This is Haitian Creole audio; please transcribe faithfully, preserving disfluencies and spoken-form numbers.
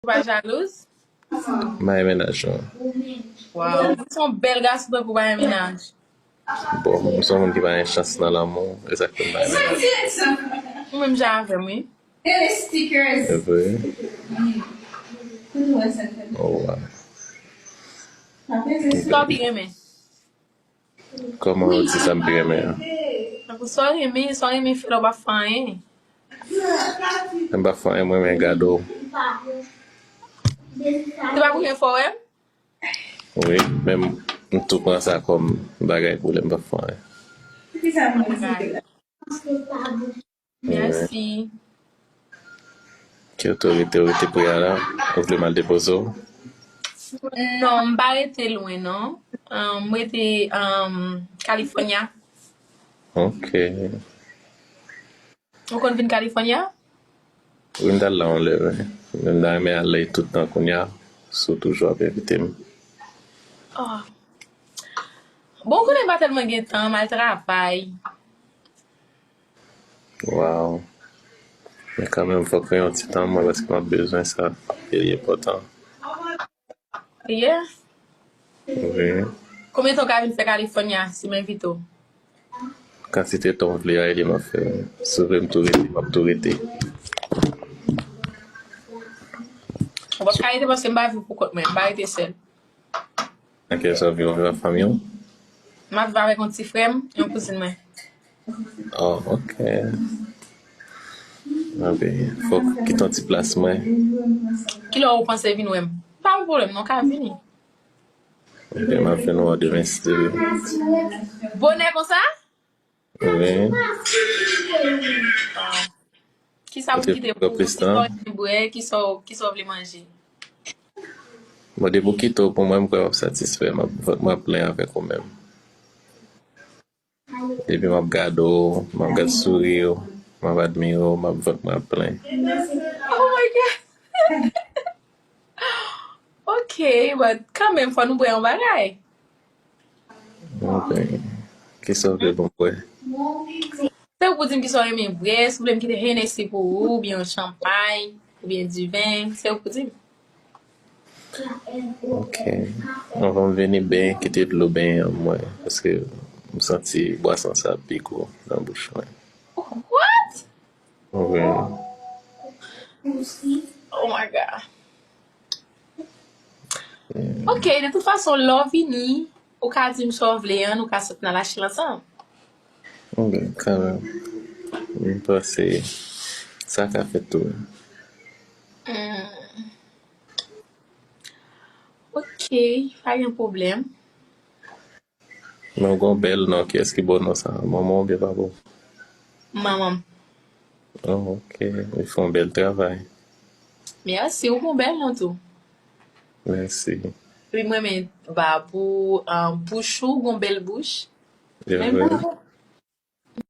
Ou pa jalouz? M pa gen mennaj, non. Waw, ou se yon bèl gason tankou w pa gen mennaj. Bon, m se yon moun ki pa gen chans nan lanmou, e sa k fè m pa gen mennaj. Ou menm jan avè m, wi. E vre? Oh, wow. Sa w pi renmen? Kòman ou di sa m pi renmen an? Tankou sa w renmen, sa w renmen fè lè w pa fè anyen. M pa fè anyen, mwen renmen gade w. Se pa premye fwa w wè m? Wi, men m tou pran sa kòm bagay pou lè m pa fè anyen. Mèsi. Ki otorite ou rete pre a la? Ou vle m al depoze w? Non, m pa rete lwen, non. Um, m rete um, California. Ok. Ou konn vin California? Wi, m t al la yon lè, wi. Men m ta renmen ale tout tan kounye a, si w toujou ap envite m. Oh. Bon, ou konnen m pa tèlman gen tan, m al travay. Wow. Men kanmenm, fòk gen yon ti tan mwen, paske m ap bezwen sa. E li enpòtan. Yeah. Wi. Konbyen tan w ka vin fè California si m envite w? Kantite tan w vle a, e li m ap fè. Si w vle m tou rete, m ap tou rete. Ou p ap ka rete paske m pa viv pou kont mwen, m pa rete sèl. Nan ki lè sa w vin, w viv ak fanmi w? M ap viv avèk yon ti frè m, yon kouzin mwen. Oh, ok. Anben, fòk kite yon ti plas mwen. Kilè w panse vin wè m? Pa gen pwoblèm, non, w ka vini. Ebyen, m ap vin wè w demen, si Dye vle. Bonè konsa? Wi. Kisa pou kite pou ou? Kisa w vle bwè? Kisa w, kisa w vle manje? Bon, depi w kite w pou mwen, m kwè w ap satisfè. M ap, m ap plen avèk ou menm. Epi m ap gade w, m ap gade souri w, m ap admire w, m ap, m ap plen. Oh my God! Ok, but kanmenm, fò nou bwè yon bagay. Ok. Kisa w vle pou m bwè? Se ou pou di m kisa w renmen bwè, si w vle m kite Hennessy pou ou, oubyen yon chanpay, oubyen diven, se ou pou di m. Ok. Anvan m vini, ben, kite dlo benyen an mwen, paske m santi bwason sa pi gou nan bouch mwen. What? Wi. Oh my God. Ok, de tout fason, lè w vini, ou ka di m sa w vle an, nou ka sot n al achte l ansanm. Ok, kanmenm. M panse sa ka fèt tou. Hmm. Ok, pa gen pwoblèm. Men w gen yon bèl non, kiyès ki ba w non sa? Manman w oubyen papa w? Manman m. Oh, ok. Li fè yon bèl travay. Mèsi, ou gen yon bèl non tou. Mèsi. Epi m renmen bab ou, ah, bouch ou, ou gen yon bèl bouch. Li Menm vre. Jan,